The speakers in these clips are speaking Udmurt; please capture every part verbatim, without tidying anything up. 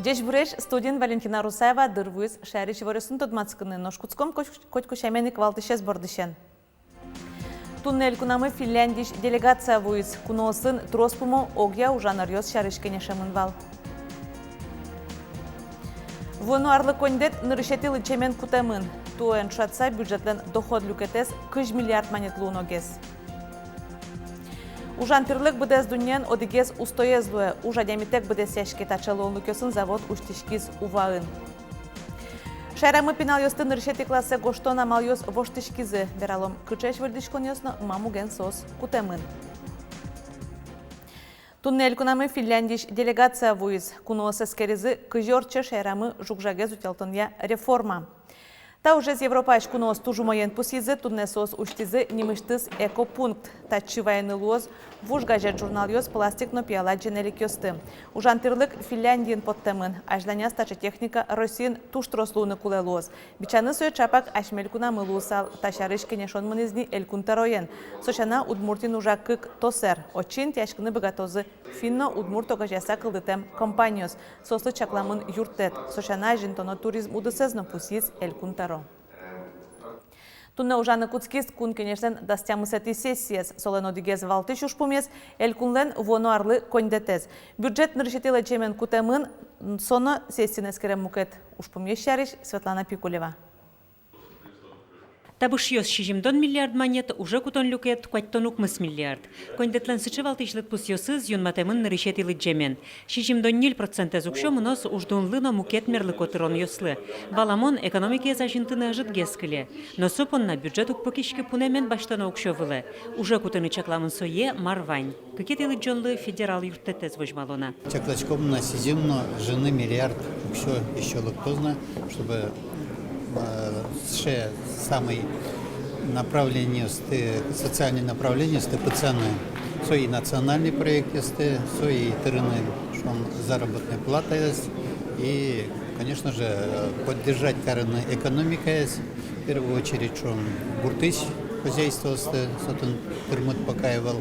Ӟечбуресь! Студиын Валентина Русаева. Дыр вуиз шаерысь иворъёсын тодматскыны. Нош кутском коть-, котьку сямен ик валтӥсез бордысен. Туннэ элькунамы Финляндиысь делегация вуиз. Куноосын трос пумо огъя ужан ӧръёс сярысь кенешемын вал. Вуоно арлы коньдэт нырысетӥ лыдӟемен кутэмын. Туоен ӵошатыса, бюджетлэн доход люкетэз кызь миллиард манет луоногес. Ужан тӥрлык быдэс дуннеын одӥгез устоез луэ. Уж адямитэк быдэсъяське. Таӵе луонлыкъёсын завод усьтӥськиз Уваын. Шаерамы пиналъёсты нырысетӥ классэ гожтон амалъёс воштӥськизы. Вералом, кыӵеесь выльдӥськонъёс но ма муген соос кутэмын. Туннэ элькунамы Финляндиысь делегация вуиз. Куноос эскеризы, кызьы ортче шаерамы жуг-жагез утялтонъя реформа. Та ужез Европаысь куноос туж умоен пусйизы. Туннэ соос усьтӥзы нимысьтыз экопункт. Татчы вайыны луоз вуж газет-журналъёс, пластик но пияла ӟенеликъёсты. Ужан тӥрлык Финляндиын поттэмын. Азьланяз таӵе техника Россиын туж трос луыны кулэ луоз. Бичаны сое ӵапак асьме элькунамы луысал. Та сярысь кенешон мынӥз ни Элькун тӧроен. Со сяна, Удмуртиын ужа кык ТОСЭР. Отчы интыяськыны быгатозы финн но удмурт огазеяса кылдытэм компаниос. Соослы чакламын юрттэт. Со сяна, азинтоно туризм удысэз но, пусйиз Элькун тӧро. Туннэ ужаны кутскиз Кун Кенешлэн дас тямысэтӥ сессиез. Солэн одӥгез валтӥсь ужпумез — элькунлэн вуоно арлы коньдэтэз. Бюджет нырысетӥ лыдӟемен кутэмын, со но сессиын эскерем мукет ужпумъёс сярысь Светлана Пикулева. Табышъёс сизьымдон миллиард манет, уже кутон люкет куатьтон укмыс миллиард. Коньдэтлэн сыӵе валтӥсь лыдпусъёсыз юнматэмын нырысетӥ лыдӟемен. Сизьымдон ньыль процентэз уксё мыноз уждунлы но мукет мерлыко тыронъёслы. Валамон, экономикаез азинтыны ӧжытгес кыле. Но со понна бюджет уг пыкиськы пунэмен басьтоно уксё вылэ. Уже кутыны чакламын сое, мар вань. Кыкетӥ лыдӟонлы федерал юрттэтэз возьмало на. Чакласьком на сизьым но ӝыны миллиард уксё ещё лыктоз на, чтобы, э, сыӵе самый направлениосты, социальный направлениосты пытсаны. Со и национальный проектъёсты, со и тырыны, шуом, заработной платаез, и, конечно же, э, поддержать карыны экономикаез, в первую очередь, шуом, гуртысь хозяйствоосты, со отын тырмыт пока ӧвӧл.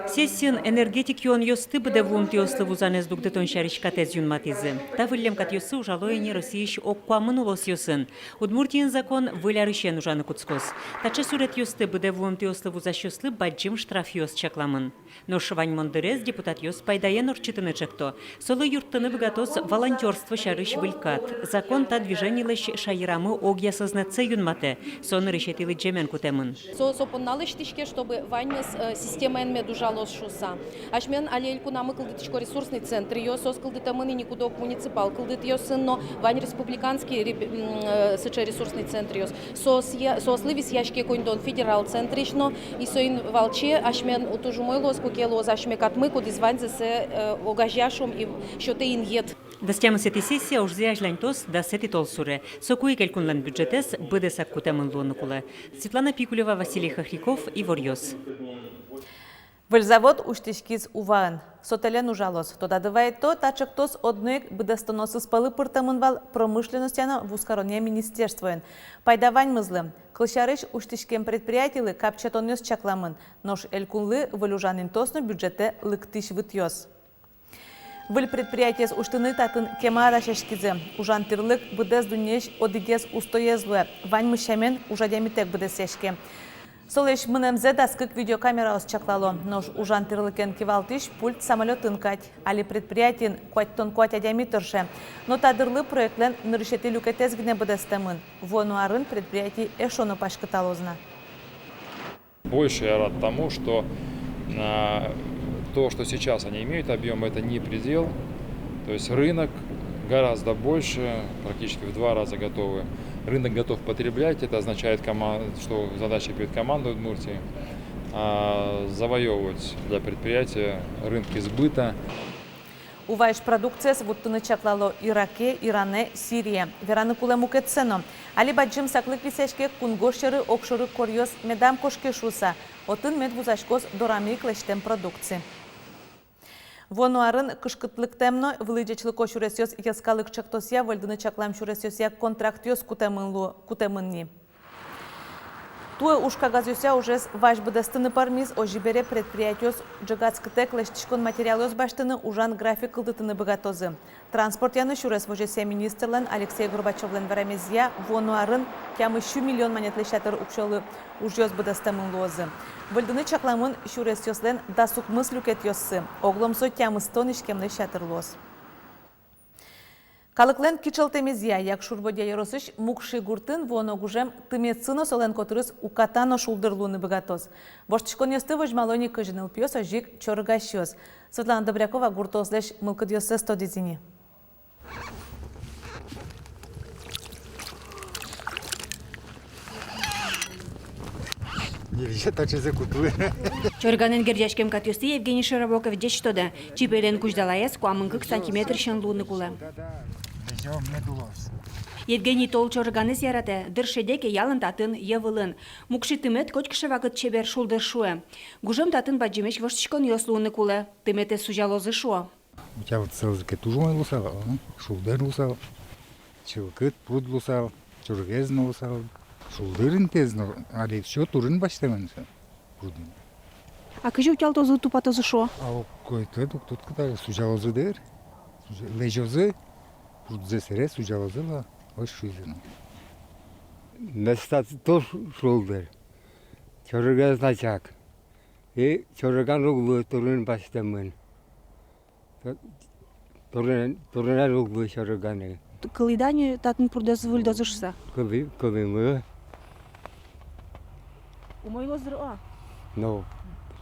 Сессиын энергетик юонъёсты быдэ вуымтэослы вузанэз дугдытон сярысь катэз юнматӥзы. Та выллем катъёсы ужало ини Россиысь ог куамын улосъёсын. Удмуртиын закон выль арысен ужаны кутскоз. Таӵе суретъёсты быдэ вуымтэослы вузасьёслы бадӟым штрафъёс чакламын. Нош ваньмон дырез депутатъёс пайдаен ортчытыны чекто. Солы юрттыны быгатоз волонтёрство сярысь выль кат. Закон та движенилэсь шаерамы огъя сӧзнэтсэ юнматэ, со нырысетӥ лыдӟемен кутэмын. Со, со понна лэсьтӥське, чтобы ваньмыз, э, системаен мед ужалоз шуыса. Асьмелэн али элькунамы кылдытӥсько ресурсный центръёс, соос кылдытэмын ини куд-ог муниципал кылдытэтъёсын но, вань республиканский реб-, м, э, сыӵе ресурсный центръёс. Соосъя-, соослы висъяське коньдон федерал центрысь но, и соин валче асьмелэн туж умой луоз, куке луоз асьме катмы, кудӥз ваньзэ сое, э, огазея, шуом, и сётэ инъет. Дас тямысэтӥ сессия ужзэ азьланьтоз дасэтӥ толсуре. Соку ик элькунлэн бюджетэз быдэсак кутэмын луыны кулэ. Светлана Пикулева, Василий Хохряков, «Иворъёс». Выль завод усьтӥськиз Уваын. Со тэлен ужалоз. Тодады вайытом, та чектос одно ик быдэстоноосыз пӧлы пыртэмын вал промышленностья но вузкаронъя министерствоен. Пайда ваньмызлы. Кылсярысь, усьтӥськем предприятилы капчиятонъёс чакламын. Нош элькунлы выль ужан интыос но бюджетэ лыктӥсь вытъёс. Выль предприятиез усьтыны татын кема дасяськизы. Ужан тӥрлык быдэс дуннеысь одӥгез устоез луэ. Ваньмыз сямен уж адямитэк быдэсъяське. Солэсь мынэмзэ дас кык видеокамераос чаклало. Нош ужан тӥрлыкен кивалтӥсь пульт самолётын кадь. Али предприятиын куатьтон куать адями тырше. Но та дырлы проектлэн нырысетӥ люкетэз гинэ быдэстэмын. Вуоно арын предприяти эшшо но паськыталоз на. Больше я рад тому, что, а, то, что сейчас они имеют объём, это не предел. То есть рынок гораздо больше, практически в два раза готовы. Рынок готов потреблять, это означает, кома-, что задача перед командой Удмуртии, а, завоёвывать для предприятия рынки сбыта. Уваысь продукциез вуттыны чаклало Ираке, Иране, Сирие. Вераны кулэ мукетсэ но. Али бадӟым саклык висъяське кунгож сьӧры огшоры коръёс медам кошке шуыса. Отын мед вузаськоз дорамы ик лэсьтэм продукция. Вуоно арын кышкытлыктэм но вылӥ ӟечлыко сюресъёс йӧскалык чектосъя, выльдыны чаклам сюресъёсъя контрактъёс кутэмын лу-, кутэмын ни. Туэ уж кагазъёсъя ужез вазь быдэстыны пӧрмиз, озьы бере предприятиос ӝегатскытэк лэсьтӥськон материалъёс басьтыны ужан график кылдытыны быгатозы. Транспортъя но сюрес возёсъя министрлэн Алексей Горбачёвлэн верамезъя, вуоно арын тямыс сю миллион манетлэсь ятыр уксёлы ужъёс быдэстэмын луозы. Выльдыны чакламын сюресъёслэн дас укмыс люкетъёссы, оглом со тямыстон иськемлэсь ятыр луоз. Калыклэн кичӧлтэмезъя, Якшур-Бӧдья ёросысь Мукши гуртын вуоно гужем тыметсы но солэн котырыз уката но шулдыр луыны быгатоз. Воштӥськонъёсты возьмало ини кызьы нылпиос, озьы ик чорыгасьёс. Светлана Добрякова гуртоослэсь мылкыдъёссэс тодӥз ини. Нельзя таӵезэ кутылы. Чорыганэн герӟаськем катъёсты Евгений Широбоков ӟеч тодэ. Чипейлэн кузьдалаез куамын кык сантиметрысен луыны кулэ. Евгений тол чорыганэз яратэ, дыр шеде ке ялан татын, йӧвылын. Мукши тымет котькыӵе вакыт чебер, шулдыр, шуэ. Гужем татын бадӟымесь воштӥськонъёс луыны кулэ, тыметэз сузялозы, шуо. Утялтысалзы ке, туж умой луысал, а? Шулдыр луысал, чылкыт пруд луысал, чорыгез но луысал, шулдыр интыез но, али всё турын басьтэмын со прудын. А кызьы утялтозы, тупатозы, шуо? А ог кой тод, уг тодӥськы, сузялозы дыр, сузя-, лэзёзы, прудзэ сэре сузялозы ла, озьы шуизы но. Местаез туж шулдыр, чорыгез начак. И чорыган уг луы, турын басьтэмын. Турын, турын уг луы чорыганы. Кылӥды-а ни, татын прудэз выльдозы шуыса? Кылӥ-, кылӥмы. Умой луоз дыр-а? Ну,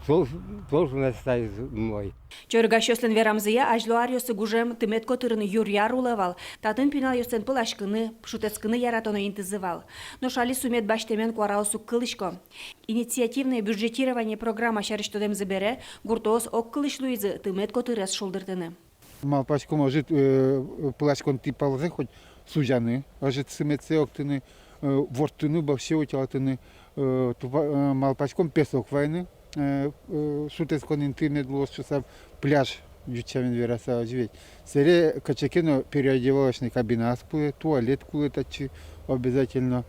туж, туж местаез умой. Чорыгасьёслэн верамзыя, азьло аръёсы гужем тымет котырын юр-яр улэ вал. Татын пиналъёслэн пыласькыны, шутэтскыны яратоно интызы вал. Нош али сумет басьтэмен куараос уг кылӥсько. Инициативное бюджетирование программа сярысь тодэмзы бере, гуртоос огкылысь луизы тымет котырез шулдыртыны. Малпаськом ожыт, э, пыласькон тӥпалзэ хоть сузяны, ожыт сыметсэ октыны, э, ворттыны, вообще утялтыны, э, тупа-, э, малпаськом песок вайыны, э, э, шутэтскон инты мед луоз шуыса, пляж, ӟуч сямен вераса, озьы ведь. Сэре кыӵе ке но переодевалочный кабинаос кулэ, туалет кулэ татчы обязательно.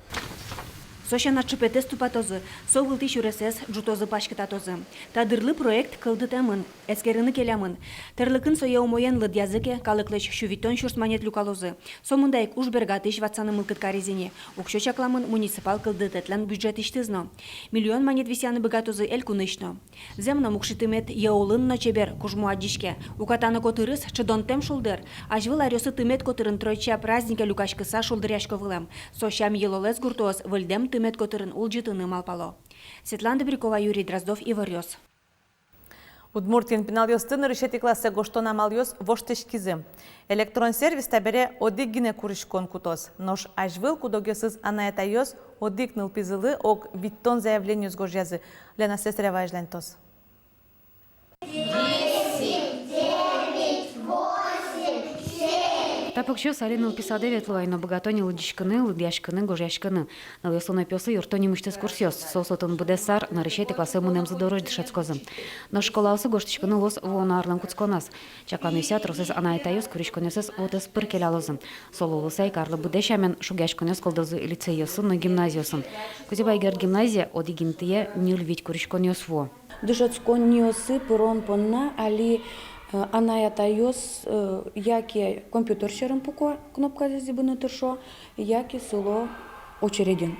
Со сяна чыпетэз тупатозы, со вылтӥ сюресэз ӝутозы, паськытатозы. Та дырлы проект кылдытэмын, эскерыны келямын. Тӧрлыкын сое умоен лыдъязы ке, калыклэсь сю витьтон сюрс манет люкалозы. Сомында ик уж бергатӥсь ватсаны мылкыд кариз ини. Уксё чакламын муниципал кылдытэтлэн бюджетысьтыз но. Миллион манет висъяны быгатозы элькунысь но. Зэм но, Мукши тымет йӧ улын но чебер, кужмо адӟиське. Уката но котырыз чидонтэм шулдыр. Азьвыл аръёсы тымет котырын Тройча празднике люкаськыса шулдыръясько вылэм. Со сям-йылолэз гуртоос выльдэм тымет котырын улӟытыны малпало. Светлана Добрякова, Юрий Дроздов, «Иворъёс». Удмуртиын пиналъёсты нырысетӥ классэ гожтон амалъёс воштӥськизы. Электрон сервис табере одӥг гинэ куриськон кутоз. Нош азьвыл куд-огъёсыз анай-атайёс одӥг нылпизылы ог витьтон заявлениос гожъязы. Лена Слесарева азьланьтоз. Та покчиос али нылпи садэ ветло ай но, быгато ни лыдӟиськыны, лыдъяськыны, гожъяськыны. Нылъёслы но пиослы юртто нимысьтыз курсъёс. Соос отын быдэс ар, нырысетӥ классэ мынэмзы дорозь дышетскозы. Нош школаосы гожтӥськыны луоз вуоно арлэн кутсконаз. Чакланъёсъя, тросэз анай-атайёс куриськонъёссэс вотэс пыр келялозы. Со луыса ик арлы быдэ сямен шугъяськонъёс кылдозы лицейёсын но гимназиосын. Кузебай Герд гимназие одӥг интые ньыль-вить куриськонъёс вуо. Дышетсконниосы пырон понна али, э, анай-атайёс, э, яке компьютер сьӧрын пуко, кнопказэ зӥбыны тыршо, яке сыло очередьын.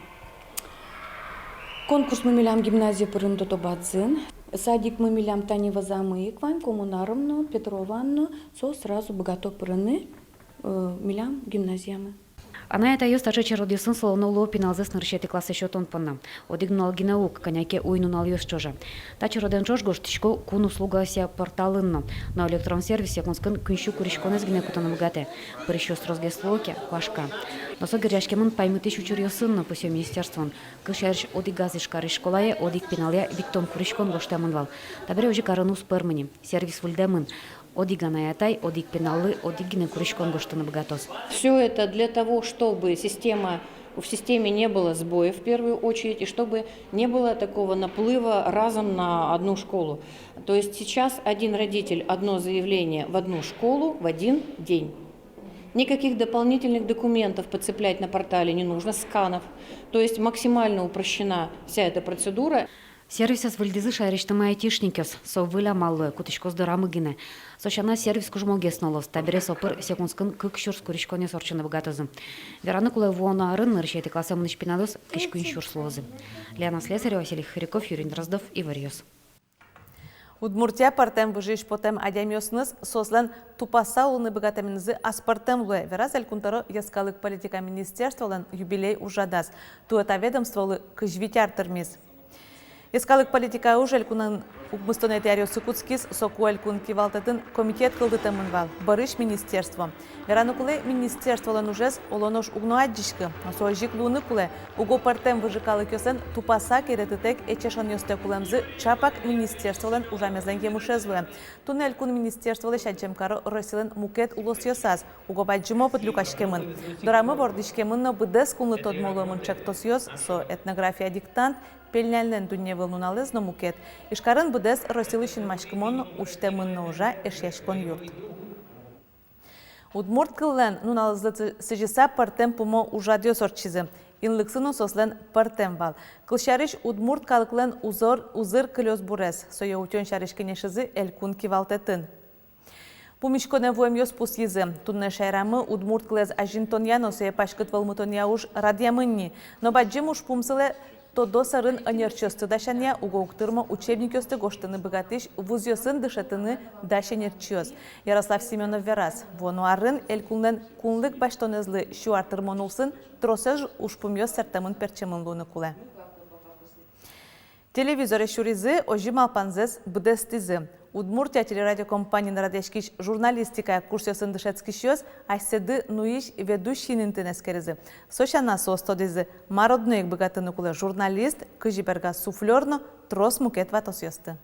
Конкурсмы милям гимназие пырыны тодо бадӟын. Садикмы милям тани вӧзамы ик вань, Коммунарын но, Петроваын но, соос сразу быгато пырыны, э, милям гимназиямы. Анай-атайёс таӵе черодъёсын сылоно луо пиналзэс нырысетӥ классэ сётон понна. Одӥг нунал гинэ уг, кӧня ке уй-нуналъёс ӵоже. Та черодэн ӵош гожтӥсько кун услугаосъя порталын но. Но электрон сервисэ кунскын куинь сю куриськонэз гинэ кутыны быгатэ. Пырисьёс тросгес луо ке, куашка. Но со герӟаськемын паймытӥсь учыръёсын но, пусъё министерствоын. Кылсярысь, одӥгаз Ижкарысь школае одӥг пиналъя витьтон куриськон гожтэмын вал. Табере озьы карыны уз пӧрмы ни. Сервис выльдэмын. Одӥг анай-атай одӥг пиналлы одӥг гинэ куриськон гожтыны быгатоз. Всё это для того, чтобы система, в системе не было сбоев в первую очередь, и чтобы не было такого наплыва разом на одну школу. То есть сейчас один родитель, одно заявление в одну школу в один день. Никаких дополнительных документов подцеплять на портале не нужно, сканов. То есть максимально упрощена вся эта процедура. Сервисэз выльдӥзы шаерысьтымы айтишникъёс. Со выль амал луэ, кутӥськоз дорамы гинэ. Со сяна сервис кужмогес но луоз. Табере со пыр секундскын кык сюрс куриськонъёс ортчыны быгатозы. Вераны кулэ, вуоно арын нырысетӥ классэ мынӥсь пиналъёс кызь куинь сюрс луозы. Лена Слесарева, Василий Хряков, Юрий Дроздов, «Иворъёс». Удмуртия пӧртэм выжыысь потэм адямиосыныз соослэн тупаса улыны быгатэменызы аспӧртэм луэ, вераз Элькун тӧро йӧскалык политика министерстволэн юбилей ужрадаз. Туэ та ведомстволы кызь вить ар тырмиз. Йӧскалык политика уж Элькунын укмыстонэтӥ аръёсы кутскиз, соку Элькун кивалтэтын комитет кылдытэмын вал, бӧрысь министерство. Вераны кулэ, министерстволэн ужез оло нош уг но адӟиськы, но со озьы ик луыны кулэ, уго пӧртэм выжы калыкъёслэн тупаса керетытэк эчешонъёстэк улэмзы чапак министерстволэн ужамезлэн емышез луэ. Туннэ Элькун министерстволэсь адӟем каро Россилэн мукет улосъёсаз, уго бадӟым опыт люкаськемын. Дорамы вордӥськемын но быдэс кунлы тодмо луэмын ӵектосъёс, со этнография диктант, пельняньлэн дунневыл нуналэз но мукет. Ижкарын быдэс Россилы синмаськымон усьтэмын но ужа Эшъяськон юрт. Удмурт кыллэн нуналызлы сы-, сӥзьыса пӧртэм пумо ужрадъёс ортчизы. Инлыксы но соослэн пӧртэм вал. Кылсярысь, удмурт калыклэн узыр, узыр кылёсбурез, сое утён сярысь кенешизы Элькун кивалтэтын. Пумиськонэ вуэмъёс пусйизы: туннэ шаерамы удмурт кылэз азинтонъя но сое паськыт вӧлмытонъя уж радъямын ни. Но бадӟым ужпум сылэ тодо сэрын ӧнерчиосты дасянъя, уго уг тырмо учебникъёсты гожтыны быгатӥсь вузъёсын дышетыны дась ӧнерчиос. Ярослав Семёнов вераз, вуоно арын Элькунлэн кунлык басьтонэзлы сю ар тырмон улсын тросэз ужпумъёс сэрттэмын-пертчемын луыны кулэ. Телевизоре сюризы, озьы малпанзэс быдэстӥзы. Удмуртия телерадиокомпаниын радъяськись журналистикая курсъёсын дышетскисьёс асьсэды нуись ведущийын интыын эскеризы. Со сяна соос тодӥзы, мар одно ик быгатыны кулэ журналист, кызьы бергаз суфлёр но трос мукет ватосъёсты.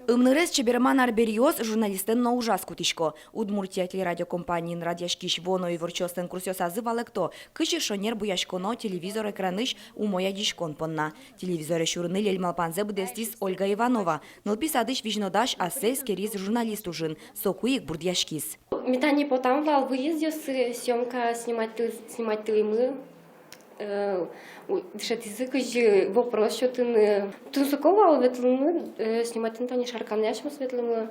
Ымнырез чеберман арбериос журналистэн но ужаз кутӥсько. Удмуртия телерадиокомпаниын радъяськись вуоно иворчиослэн курсъёсазы валэкто, кызьы шонер буяськоно телевизор экранысь умой адӟиськон понна. Телевизоре сюрыны льӧль малпанзэ быдэстӥз Ольга Иванова. Нылпи садысь визьнодась ассэ эскериз журналист ужын, соку ик бурдъяськиз. Ми тани потам вал выездъёсы, съёмка снимать-, сниматьтылӥмы. Э, у-, дышетӥзы, кызьы вопрос сётыны. Тунсыко вал ветлыны, э, сниматьтыны, тани Шарканэ асьмеос ветлӥмы.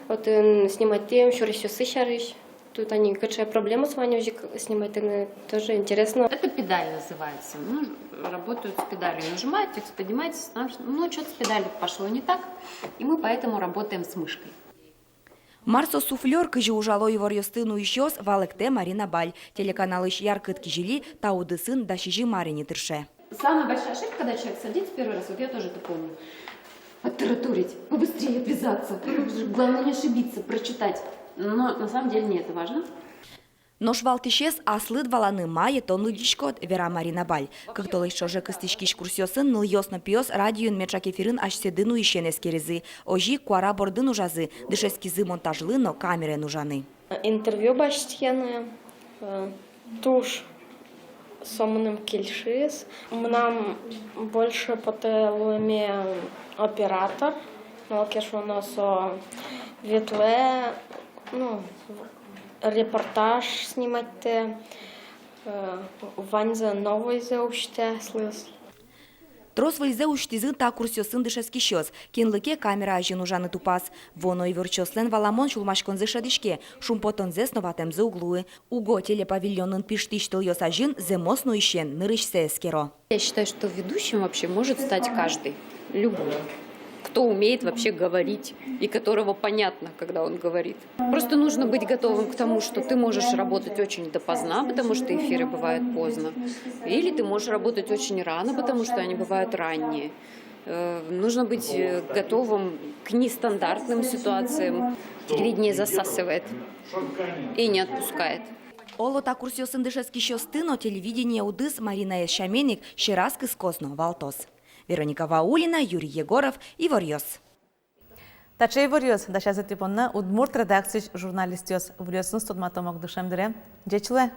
Отын сниматьтӥм сюресъёссы сярысь. Тут ани кыӵе проблемаос вань, озьы ик сниматьтыны, тоже интересно. Это педаль называется. Ну, работают с педалью. Нажимаете, поднимаетесь, потому что, ну, что-то с педалью пошло не так, и мы поэтому работаем с мышкой. Мар со суфлёр, кызьы ужало иворъёсты нуисьёс, валэктэ Марина Баль. Телеканалысь яркыт кизили, та удысын дас сизьым ар ини тырше. Самая большая ошибка, когда человек садится первый раз, вот я тоже это помню, оттараторить, побыстрее отвязаться. Главное не ошибиться, прочитать. Но на самом деле не это важно. Нош валтӥсез — аслыд валаны, мае тон лыдӟиськод, вера Марина Баль. Кык толэзь ӵоже кыстӥськись курсъёсын нылъёс но пиос радиоын меӵак эфирын асьсэды нуисен эскеризы. Озьы ик куара бордын ужазы, дышетскизы монтажлы но камераен ужаны. Интервью басьтӥсько на, э, туж со мыным кельшиз. Мынам больше потэ луэме оператор, малы ке шуоно со ветлэ, ну, репортаж сниматьтэ, э, ваньзэ, новойзэ усьтэ аслыз. Трос выльзэ усьтӥзы та курсъёсын дышетскисьёс. Кинлы ке камера азьын ужаны тупаз. Вуоно иворчиослэн валамон сюлмаськонзы шӧдӥське, шумпотонзэс но ватэмзы уг луы. Уго телепавильонын пиштӥсь тылъёс азьын зэмос нуисен нырысьсэ эскеро. Я считаю, что ведущим вообще может стать каждый, любой, кто умеет вообще говорить и которого понятно, когда он говорит. Просто нужно быть готовым к тому, что ты можешь работать очень допоздна, потому что эфиры бывают поздно, или ты можешь работать очень рано, потому что они бывают ранние. Э, нужно быть, э, готовым к нестандартным ситуациям. Телевидение засасывает и не отпускает. Оло, та курсъёсын дышетскисьёсты но телевидение удыс Маринаез сямен ик сьӧраз кыскоз но валтоз. Вероника Ваулина, Юрий Егоров, «Иворъёс». Таӵе иворъёс дасязы тӥ понна удмурт редакциысь журналистъёс. Выльёсыныз тодматом ук дышем дыре. Ӟеч луэ!